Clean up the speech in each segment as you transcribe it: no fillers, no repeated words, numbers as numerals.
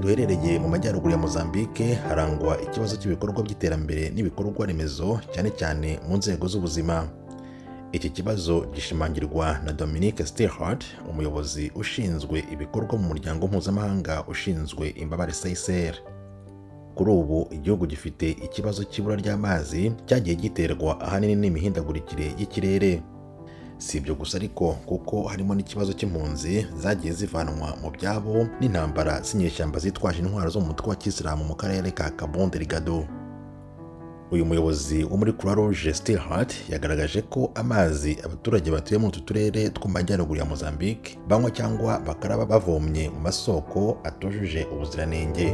Duherereye mu majyaruguru ya Mozambique harangwa ikibazo cy'ibikorwa by'iterambere n'ibikorwa remezo, cyane cyane mu nzego z'ubuzima. Iki kibazo gishimangirwa na Dominique Stillhart, umuyobozi ushinzwe ibikorwa mu muryango mpuzamahanga ushinzwe imbabare CICR. Kuri ubu igihugu gifite ikibazo cy'ibura ry'amazi cyagiye giterwa ahanini n'imihindagurikire y'ikirere. Si ibyo gusa ariko, kuko harimo n'ikibazo cy'impunzi zagiye zivanwa mu byabo n'intambara z'inyeshyamba zitwaje intwaro zo mu mutwe wa kisilamu mu karere ka Cabo Delgado. Uyu muyobozi wo muri Croix Rouge, Stillhart, yagaragaje ko amazi abaturage batuye muri utu turere two mu majyaruguru ya Mozambique banywa cyangwa bakaraba bavomye mu masoko atujuje ubuziranenge.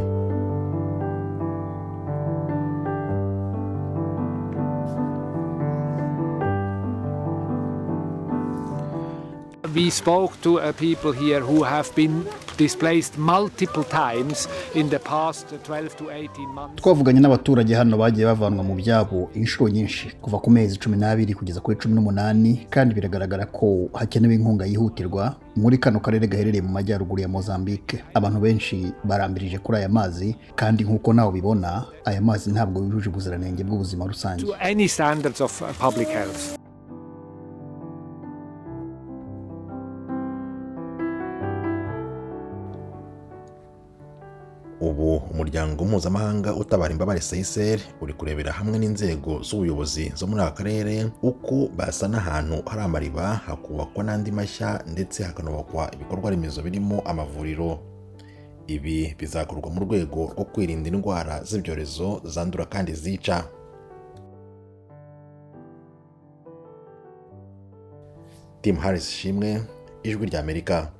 We spoke to people here who have been displaced multiple times in the past 12 to 18 months. Twavuganye n'abaturage hano bagiye bavanwa mu byabo inshuro nyinshi kuva ku mezi 12 kugeza kuri 18, kandi biragaragara ko hakenewe inkunga yihutirwa muri kano karere gaherereye mu majyaruguru ya Mozambique. Abantu benshi barambirije kuri aya mazi, kandi nk'uko nawe ubibona, aya mazi ntabwo yujuje ubuziranenge bw'ubuzima rusange. To any standards of public health. Ubu umuryango mpuzamahanga utabara imbabare CICR uri kurebera hamwe n'inzego z'ubuyobozi zo muri aka karere uko basana ahantu hari amariba, hakubakwa n'andi mashya, ndetse hakanubakwa ibikorwa remezo birimo amavuriro. Ibi bizakorwa mu rwego rwo kwirinda indwara z'ibyorezo zandura kandi zica. Tim Harris Shimwe, Ijwi ry'Amerika.